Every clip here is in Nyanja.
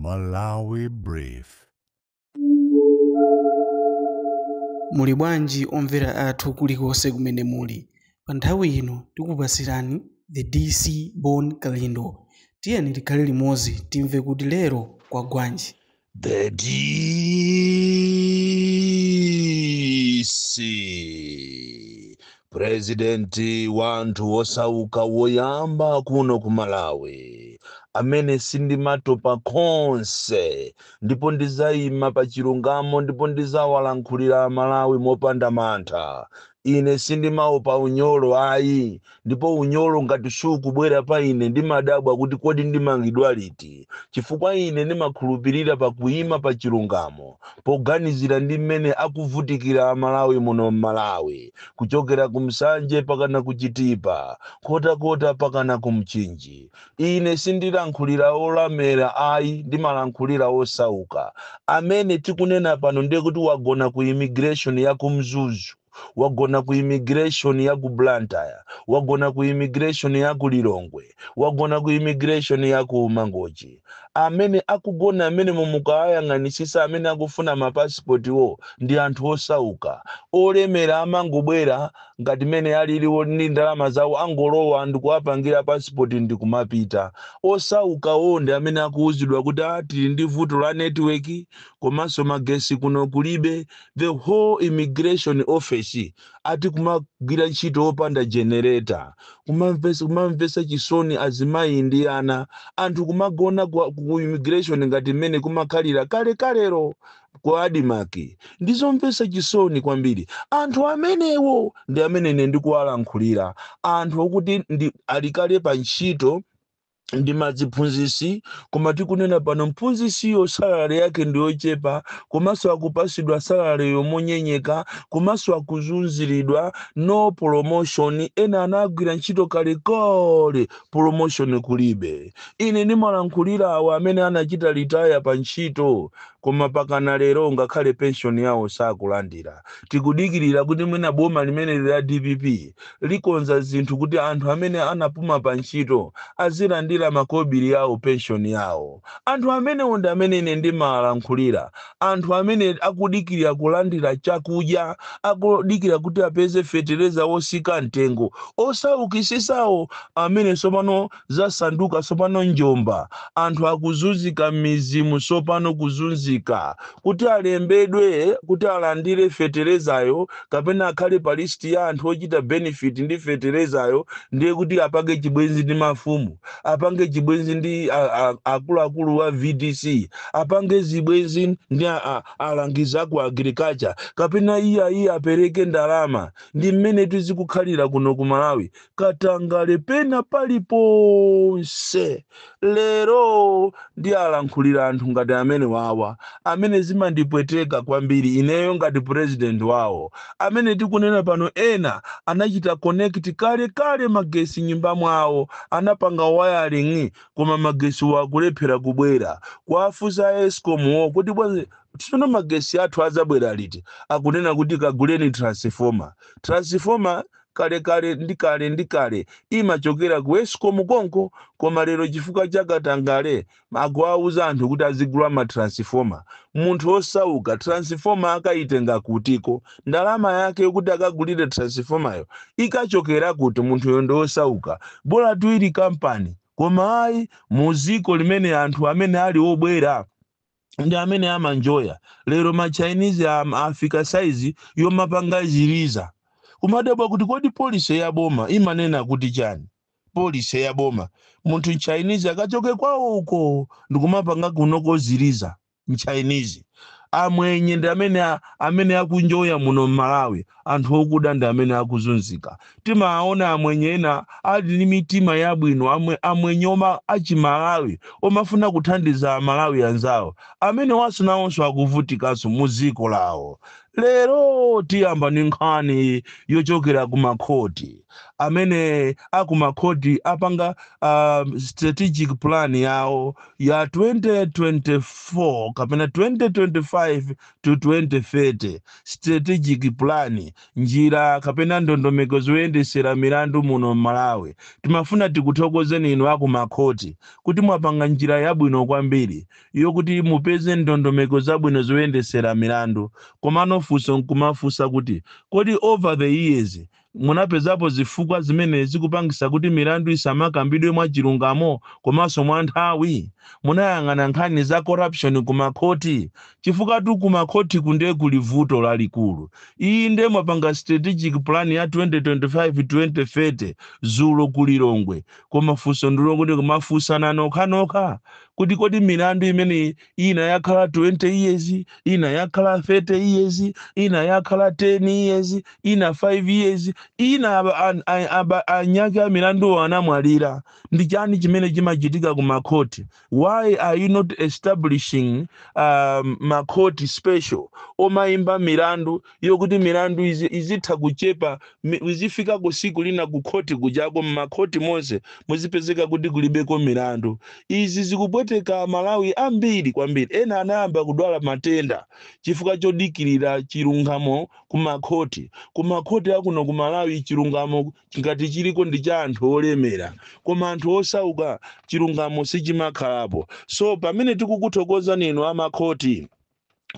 Malawi Brief. Muli bwanji omvera athu kulikonse kumene muli. Pa nthawi ino tikupasirani The DC Bon Kalindo. Tiyeni tikhale limodzi timve kuti lero kwagwanji. The DC President wa anthu osauka woyamba kuno ku Malawi, amene sindimatopa konse, ndipo ndizayima pa chilungamo, ndipo ndizawalankhulira Malawi mopanda mantha. Ine sindimaopa unyolo ayi, ndipo unyolo ngati sukubwera pa ine ndimadabwa kuti kodi ndimangidwa liti, chifukwa ine ndimakhulupirira pakuyima pa chilungamo, poganizira ndi mmene akuvutikira Malawi muno m'Malawi, kuchokera ku Msanje pakana ku Chitipa, Nkhotakota pakana ku Mchinji. Ine sindilankhulira olamera ayi, ndimalankhulira osauka. Amene tikunena pano ndiye kuti wagona ku immigration ya ku Mzuzu, wagona ku immigration ya ku Blantyre, wagona ku immigration ya ku Lilongwe, wagona ku immigration ya ku Mangochi. Amene akugona amene mumukayang'anisisa, amene akufuna mapasipoti wo ndi anthu osauka. Olemera amangobwera ngati mene aliliwo ndi ndalama zawo, angolowa ndikuwapangira pasipoti ndikumapita. Osaukawo ndi amene akuwuzidwa kuti tili ndi vuto la network, komanso magesi kuno kulibe. The whole immigration office ati kumagwira ntchito opanda generator, kumamvesa chisoni azimayi ndi ana. Anthu kumagona ku immigration ngati mmene kumakhalira kale kalero ku ADMARC. Ndizomvesa chisoni kwambiri. Anthu amenewo ndi amene ine ndikuwalankhulira, anthu okuti ndi alikale pa ntchito ndi maziphunzisi, koma tikunena pano mphunzisiyo salary yake ndi yochepa, komanso akupasidwa salary yomonyenyeka, komanso akuzunziridwa, no promotion. Ena anagwira ntchito kalekale, promotion kulibe. Ine ndimalankhulira awo amene anachita retire pa ntchito, koma pakana lero ngakhale pension yawo sakulandira. Tikudikirira kuti mwina boma limene la DPP likonza zinthu kuti anthu amene anapuma pa ntchito azilandira makobiri yawo, pension yawo. Anthu amenewo ndi amene ine ndimalankhulira, anthu amene akudikirira kulandira chakudya, akudikira kuti apeze fetereza wosika mtengo, osaukisisawo amene sopano zasanduka sopano njomba. Anthu akuzunzika m'mizimu sopano, kuzunzika kuti alembedwe kuti alandire feterezayo kapena akhale pa list ya anthu ochita benefit ndi feterezayo, ndiye kuti apange chibwenzi ndi mafumu, apange chibwenzi ndi akuluakulu wa VDC, apange zibwenzi ndi alangizi aku agriculture, kapena iye apereke ndalama. Ndi mmene tizikukhalira kuno ku Malawi, katangale pena paliponse. Lero ndi alankhulira anthu ngati amene wawa, amene zimandipweteka kwambiri ineyo ngati president wawo, amene tikunena pano ena anachita connect kale kale magesi nyumba mwawo, anapanga wiring, koma magesi wakulephera kubwera. Kwafusa ESCOM wo kuti bwanji tsono magesi athu azabwera liti, akunena kuti kaguleni transformer. Transformer kale kale ndi kale ndi kale imachokera ku ESCOM konko, koma lero chifukwa cha katangale akuwauza anthu kuti azigula ma transformer. Munthu osauka transformer akayitenga kutiko? Ndalama yake yokuti akagulire transformer ikachokera kuti? Munthuyo ndi osauka, bola tuili kampani. Koma ayi, muziko limene anthu amene ali obwera ndi amene amanjoya. Lero ma Chinese afika saizi yomapanga ziliza. Kumadabwa kuti kodi policy ya boma imanena kuti chani? Policy ya boma, munthu Chinese akachoke kwawo uko ndikumapanga kunoko ziliza. Mchinese, amwenye ndi amene akunjoya muno m'Malawi, anthu okuda ndi amene akuzunzika. Timaona amwenye ena ali ndi mitima yabwino, amwenye oma achimalawi omafuna kuthandiza Amalawi anzawo, amene waso nawonso akuvutikanso mu dziko lawo. Lero tiyamba ndi nkhani yochokera ku makhoti amene akumakhoti apanga strategic plan yawo ya 2024 kapena 2025 to 2030 strategic plan, njira kapena ndondomeko zoyendesera milandu muno m'Malawi. Timafuna tikuthokozeni inu akumakhoti kuti mwapanga njira yabwino kwambiri yokuti mupeze ndondomeko zabwino zoyendesera milandu. Komano funso nkumafunsa kuti, kodi over the years munapezapo zifukwa zimene zikupangisa kuti milandu isamakambidwe mwachilungamo komanso mwa nthawi? Munayang'ana nkhani za corruption kumakhoti? Chifukwa tu kumakhoti kunde kuli vuto lalikulu. Iyi nde mwapanga strategic plan ya 2025 2030 zulo kulilongwe, koma funso ndilokuti kumafunsana nokhanokha kuti, kodi milandu imene ina yakhala 20 years, ina yakhala 30 years, ina yakhala 10 years, ina 5 years, ina anyake a milanduwo anamwalira, ndi chani chimene chimachitika ku makhoti? Why are you not establishing makhoti special omayimba milandu yokuti milandu izitha kuchepa, izifika ku siku lina ku khoti kujako, mmakhoti monse muzipezeka kuti kulibeko milandu? Izi zikupweteka Malawi ambiri kwambiri. Ena anayamba kudwala matenda chifukwa chodikirira chilungamo kumakhoti. Kumakhoti akuno ku Malawi, chilungamo ngati chiliko ndi cha anthu olemera, koma anthu osauka chilungamo sichimakhalapo. So pamene tikukuthokozani inu amakhoti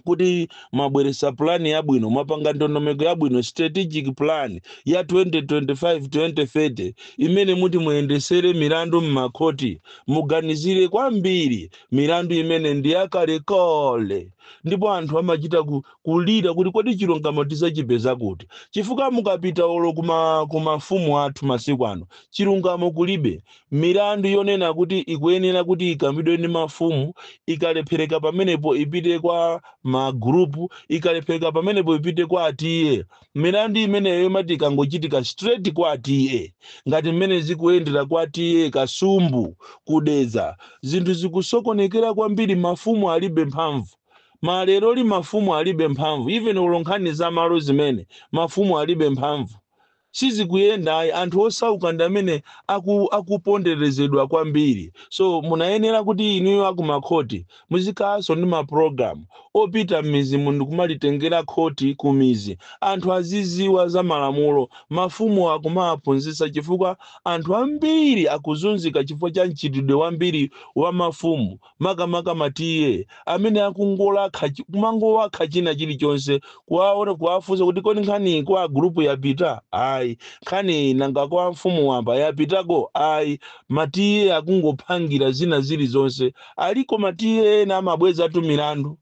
kuti mwabweresa plan yabwino, mwapanga ndondomeko yabwino, strategic plan ya 2025 2030 imene muti muyendesere milandu mmakhoti, muganizire kwambiri milandu imene ndi yakalekale ndipo anthu amachita kulira kuti, kodi chilungamo tizachipeza kuti? Chifukwa mukapita olo kuma mafumu athu masiku ano, chilungamo kulibe. Milandu yonena kuti ikuyenera kuti ikambidwe ndi mafumu, ikalephereka pamenepo ipite kwa magrupu, ikalephereka pamenepo ipite kwa a T/A. Milandu imeneyo imati ikangochitika, straight kwa a T/A, ngati mmene zikuyendera kwa T/A Kasumbu kudeza. Zinthu zikusokonekera kwambiri. Mafumu alibe mphamvu maleroli, mafumu alibe mphamvu. Even olo nkhani za malo zimene mafumu alibe mphamvu, sizikuyenda ayi. Anthu osauka ndi amene akuponderezedwa kwambiri. So munayenera kuti inuyo akumakhoti muzikhalanso ndi mapulogalamu opita m'mizi munthu kumalitengera khoti kumizi, anthu aziziwa za malamulo, mafumu akumaphunzitsa, chifukwa anthu ambiri akuzunzika chifukwa cha mchitidwe wambiri wa mafumu, makamaka ma T/A amene akungolakha kumangowakha china chilichonse. Kuwaona, kuwafunsa kuti, kodi nkhani kwa gulupu yapita? Ayi. Nkhani nanga kwa mfumu wamba yapitako? Ayi. Ma T/A akungophangira zina zilizonse. Aliko ma T/A ena amabweza tu milandu,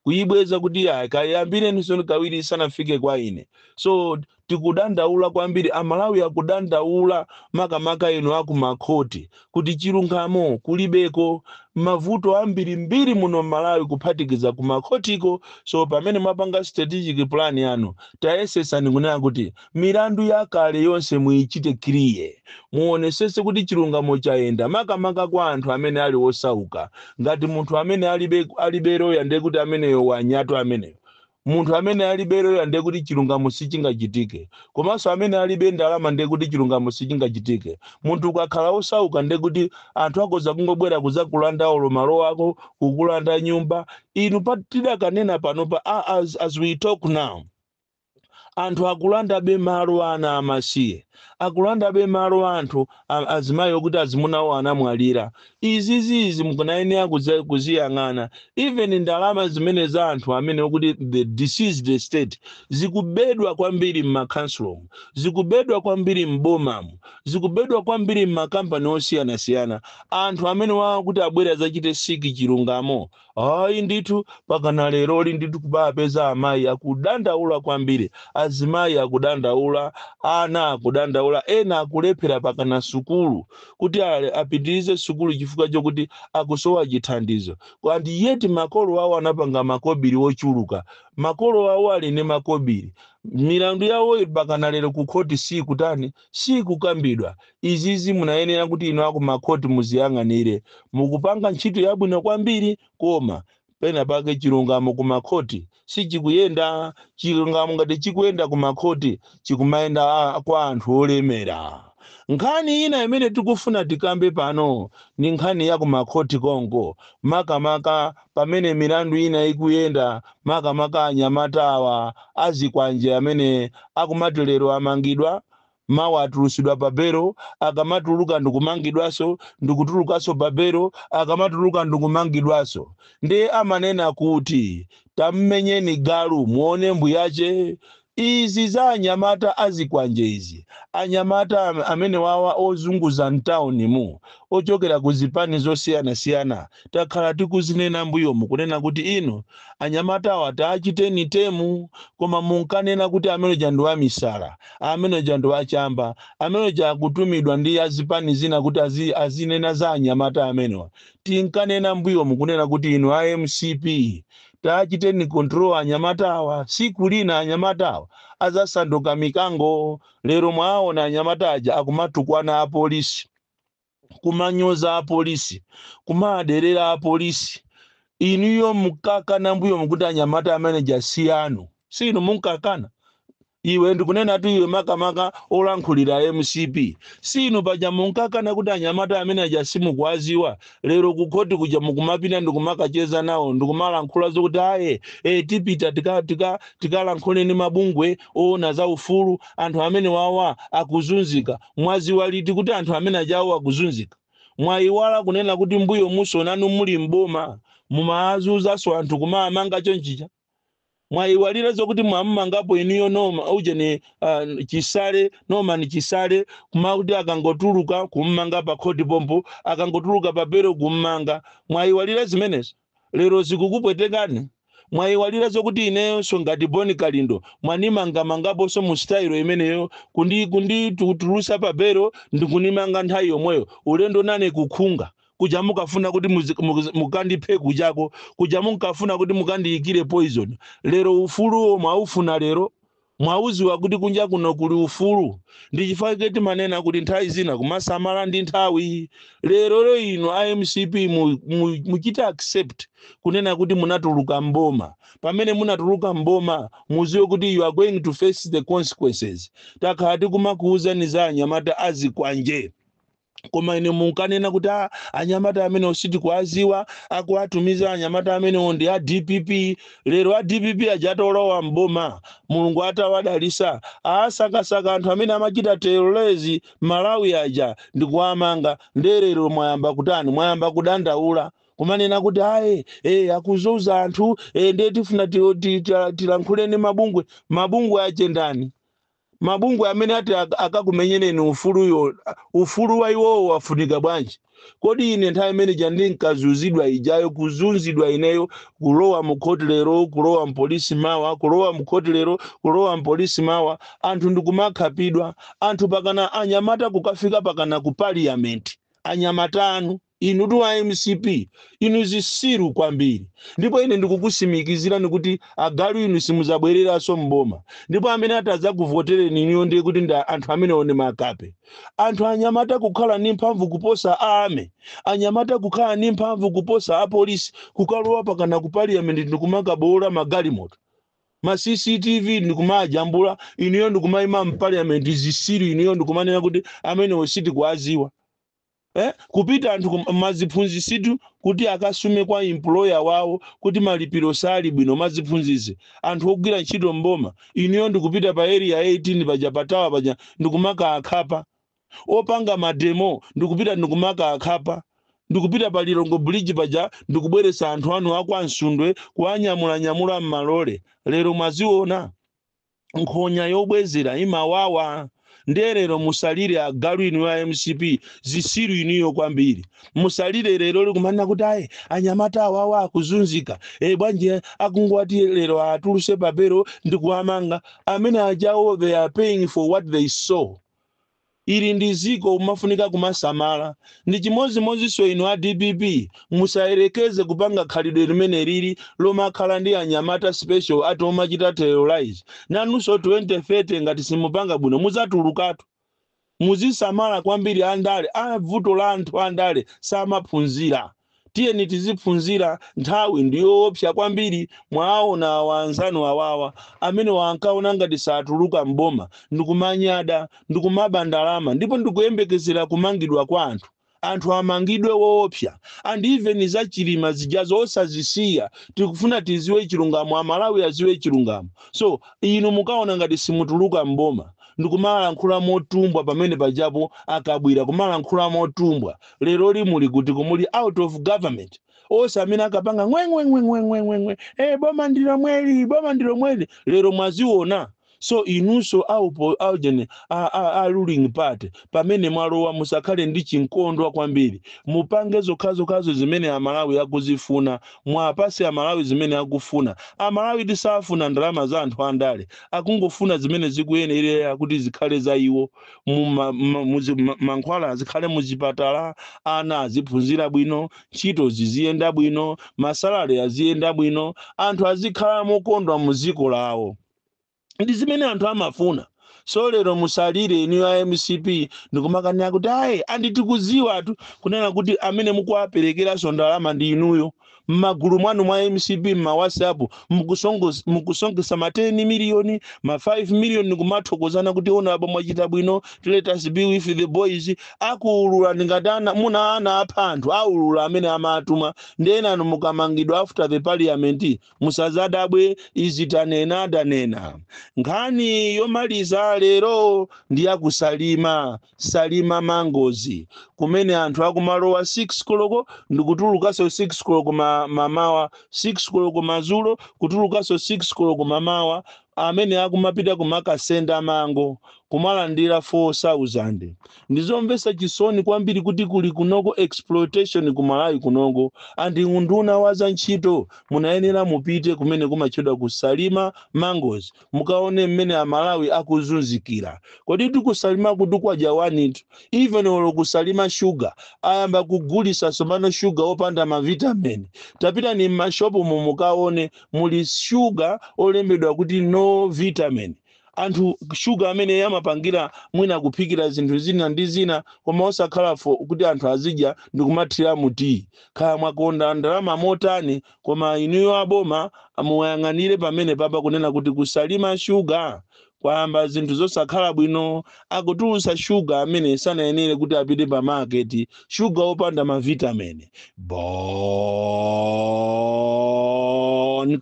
kuyibweza kuti ayi, kayambireninso kawiri isanafike kwa ine. So tikudandaula kwambiri, Amalawi akudandaula, makamaka inu akumakhoti, kuti chilungamo kulibeko. Mavuto ambiri mbiri muno Malawi, kuphatikiza kumakhotiko. So pamene mwapanga strategic plan yanu, tayesesani kunena kuti milandu yakale yonse muyichite clear, muonesese kuti chilungamo chayenda, makamaka kwa anthu amene ali osauka. Ngati munthu amene alibe loya, ndiye kuti ameneyo wanyatu. Ameneyo munthu amene alibe loya, ndiye kuti chilungamo sichingachitike. Komanso amene alibe ndalama, ndiye kuti chilungamo sichingachitike. Munthu ukakhala osauka, ndiye kuti anthu akoza kungobwera kuzakulanda olo malo ako, kukulanda nyumba. Inu tidakanena panopa, as we talk now, anthu akulandabe malo ana amasiye, akulandabe malo anthu azimayi okuti azimunawo anamwalira. Izizizi mukunayenera kuziyang'ana. Even ndalama zimene za anthu amene okuti the deceased estate zikubedwa kwambiri m'makansulomu, zikubedwa kwambiri m'bomamu, zikubedwa kwambiri m'makampani osiyanasiyana. Anthu amene wakuti abwere adzachite seek chilungamo, ayi ndithu, pakana leroli ndithu kupapeza amayi akudandaula kwambiri, azimayi akudandaula, ana akudandaula, ena akulephera pakana sukulu kuti apitirize sukulu chifukwa chokuti akusowa chithandizo. And yet makolo awo anapanga makobiri ochuluka, makolo awo ali ndi makobiri. Milandu yawo pakana lero ku khoti sikutani, sikukambidwa. Izizi munayenera kuti inu aku makhoti muziyang'anire. Mukupanga ntchito yabwino kwambiri, koma Pena pake chilungamo kumakhoti sichikuyenda. Chilungamo ngati chikuyenda kumakhoti, chikumayenda kwa anthu olemera. Nkhani ina imene tikufuna tikambe pano ni nkhani ya kumakhoti konko, makamaka pamene milandu ina ikuyenda, makamaka anyamata awa azikwanje amene akumati lero amangidwa, mawa atulusidwa pa belo, akamatuluka ndikumangidwaso, ndikutulukaso pa belo, akamatuluka ndikumangidwaso. Ndiye amanena kuti tammenyeni galu muone mbuyache. Izi za anyamata azikwanje izi, anyamata amene wawa ozunguza mtawuni mu, ochokera ku zipani zosiyanasiyana, takhala tikuzinena mbuyomu kunena kuti inu anyamata awa taachiteni tame, koma munkanena kuti ameneja ndi wamisala, ameneja ndi wachamba, ameneja akutumidwa ndi azipani zina kuti azinena za anyamata amenewa. Tinkanena mbuyomu kunena kuti inu a MCP taachiteni control anyamata awa, siku lina anyamata awa azasanduka mikango. Lero mwaona anyamata aja akumatukwana apolisi, kumanyoza apolisi, kumaderera apolisi. Inuyo mukakana mbuyo mukuti anyamata ameneja si anu, sinu munkakana. Iwe ndikunena tu iwe, makamaka olankhulira MCP, sinu paja munkakana kuti anyamata amene aja simukuwaziwa? Lero kukhoti kuja mukumapita ndikumakacheza nawo, ndikumalankhula zokuti aye tipita tikalankhule ndi mabungwe oona za ufulu, anthu amene wawa akuzunzika. Mwaziwa liti kuti anthu amene ajawo akuzunzika? Mwayiwala kunena kuti mbuyo muso nanu muli mboma mumazunzanso anthu, kumamanga chonchicha? Mwayiwalira zokuti mwammangapo iniyo noma ujeni Chisale, Norman Chisale, kumakuti akangotuluka kummanga pa khoti pompo, akangotuluka pa belo kummanga? Mwayiwalira zimenezo? Lero zikukupwetekani. Mwayiwalira zokuti ineyonso ngati Boni Kalindo mwanimangamangaponso mu style imeneyo, kundi kunditulusa pa belo ndikunimanga nthawi yomweyo, ulendo nane kukhunga kuja mukafuna kuti mukandiphe kujako, kuja munkafuna kuti mukandiyikire poison. Lero ufuluwo mwaufuna, lero mwauziwa kuti kunja kuno kuli ufulu. Ndi chifukwa chake timanena kuti nthawi zina kumasamala ndi nthawi. Lero ino a MCP muchite accept kunena kuti munatuluka mboma. Pamene munatuluka mboma, muziwe kuti you are going to face the consequences. Takhala tikumakuwuzani za anyamata azikwanje, koma ine munkanena kuti anyamata amene sitikuwaziwa, akuwatumiza anyamata amenewo ndi a DPP. Lero a DPP aja atolowa mboma, Mulungu atawadalisa, asakasaka anthu amene amachita terrorize Malawi aja ndikuwamanga. Nderero mwayamba kutani? Mwayamba kudandaula, kumanena kuti aye akuzunza anthu, ndiye tifuna tilankhuleni mabungwe. Mabungwe achendani? Mabungwe amene ati akakumenyereni ufuluyo, ufulu wa iwowo wafunika bwanji? Kodi ine nthawi imene ija ndinkazunzidwa ijayo, kuzunzidwa ineyo, kulowa mu khoti lero, kulowa mpolisi mawa, kulowa mu khoti lero, kulowa mpolisi mawa, anthu ndikumakhapidwa, anthu pakana anyamata kukafika pakana ku parliament, anyamata anu inu tu a MCP, inu zisiru kwambiri. Ndipo ine ndikukusimikizirani kuti agalu inu simuzabwereranso mboma, ndipo amene atadzakuvotereni inuyo ndiye kuti ndi anthu amenewo ndi makape. Anthu anyamata kukhala ndi mphamvu kuposa army, anyamata kukhala ndi mphamvu kuposa apolisi, kukalowa pakana ku parliament ndikumakabola magalimoto, ma CCTV ndikumajambula, inuyo ndikumayima mparliament, zisiru inuyo, ndikumanena kuti amenewo sitikuwaziwa? Kupita anthu maziphunzisitu kuti akasume kwa employer wawo kuti malipiro sali bwino, maziphunzisi, anthu ogwira ntchito mboma, inuyo ndikupita pa Area 18 paja, patawa paja, ndikumaka akhapa. Opanga mademo ndikupita ndikumaka akhapa, ndikupita pa Lilongwe Bridge paja, ndikubweretsa anthu anu akwa Msundwe kuwanyamulanyamula m'malole. Lero mwaziona nkhonya yobwezera imawawa. Ndiye lero musalire, agalu inu ya MCP, zisiru inuyo kwambiri. Musalire lero likumanena kuti ayi, anyamata awawa akuzunzika, bwanji akungwati lero atuluse papero ndikuwamanga? Amene ajawo, they are paying for what they saw. Ili ndi ziko, umafunika kumasamala. Ndi chimodzimodzinso inu a DPP, musayerekeze kupanga khalidwe limene lili lomakhala ndi anyamata special ati omachita terrorize. Nanunso 2030 ngati simupanga bwino muzatulukatu. Muzisamala kwambiri andale. A vuto la anthu andale samaphunzira. Tiyeni tiziphunzira, nthawi ndiyoopsa kwambiri. Mwaona awa anzanu awawa amene wankaona ngati satuluka mboma, ndikumanyada, ndikumaba ndalama, ndipo ndikuyembekezera kumangidwa kwa anthu. Anthu amangidwe woopsa, and even za Chilima zijazo osazisiya. Tikufuna tiziwe chilungamo, Amalawi aziwe chilungamo. So inu mukaona ngati simutuluka mboma, ndikumalankhula motumbwa pamene pajapo, akabwira kumalankhula motumbwa. Lero limuli kuti kumuli out of government. Onse amene akapanga ngwengwengwengwengwengwe, boma ndilo mweli, boma ndilo mweli, lero mwaziona. So inunso aupo aujene a ruling party, pamene mwalowa, musakhale ndi chinkondwa kwambiri. Mupange zokhazokhazo zimene Amalawi akuzifuna, mwapase Amalawi zimene akufuna. Amalawi tisafuna ndalama za anthu andale, akungofuna zimene zikuyenerera kuti zikhale za iwo. Mankhwala azikhale muzipatala, ana aziphunzira bwino, ntchito ziziyenda bwino, ma salary aziyenda bwino, anthu azikhala mokondwa mu dziko lawo. Ndi zimene anthu amafuna. So lero musalire inu a MCP ndikumakanira kuti ayi, anditikuziwa tu kunena kuti amene mukuwaperekeranso ndalama ndi inuyo m'magulu mwanu mwa MCP, mma WhatsApp mukusongesa ma 10 miliyoni, ma 5 miliyoni, kumathokozana kuti ona abo mwachita bwino, let us be with the boys. Akuulula ndingati ana muna ana apha anthu, aulula amene amatuma. Ndenanu mukamangidwa after the parliament, musazadabwe. Izi tanena, tanena. Nkhani yomaliza lero ndi yakusalima, Salima Mangozi, kumene anthu akumalowa 6 koloko ndikutulukanso 6 koloko mamawa, 6 koloko madzulo, kutulukanso 6 koloko mamawa, amene akumapita kumakasenda mango kumalandira 4000. Ndizomvetsa chisoni kwambiri kuti kuli kunoko exploitation kumalawi kunoko. And unduna wa za ntchito, munayenera mupite kumene kumatchedwa kusalima Mangoes, mukaone mmene Amalawi akuzunzikira. Kodi tikusalima kuti kwadya wanitu? Even olo kusalima shuga, ayamba kugulisa somano shuga opanda ma vitamin. Tapita ni m'mashopu mukaone, muli shuga olembedwa kuti no vitamin. Anthu shuga amene amapangira mwina kuphikira zinthu zina ndi zina, koma osakhala for kuti anthu azidya ndikumathira mu tii. Kaya mwakonda ndalama motani, koma inuyo aboma muyang'anire pamene papa kunena kuti kusalima shuga kwayamba zinthu zosakhala bwino. Akutulutsa shuga amene sanayenere kuti apite pa market, shuga opanda ma vitamin. Bon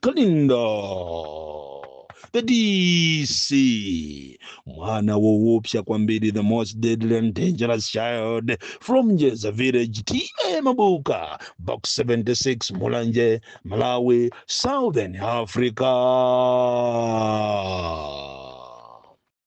Kalindo, the DC, mwana woopsa kwambiri, the most deadly and dangerous child from Njeza village, T/A Mabuka, Box 76, Mulanje, Malawi, Southern Africa.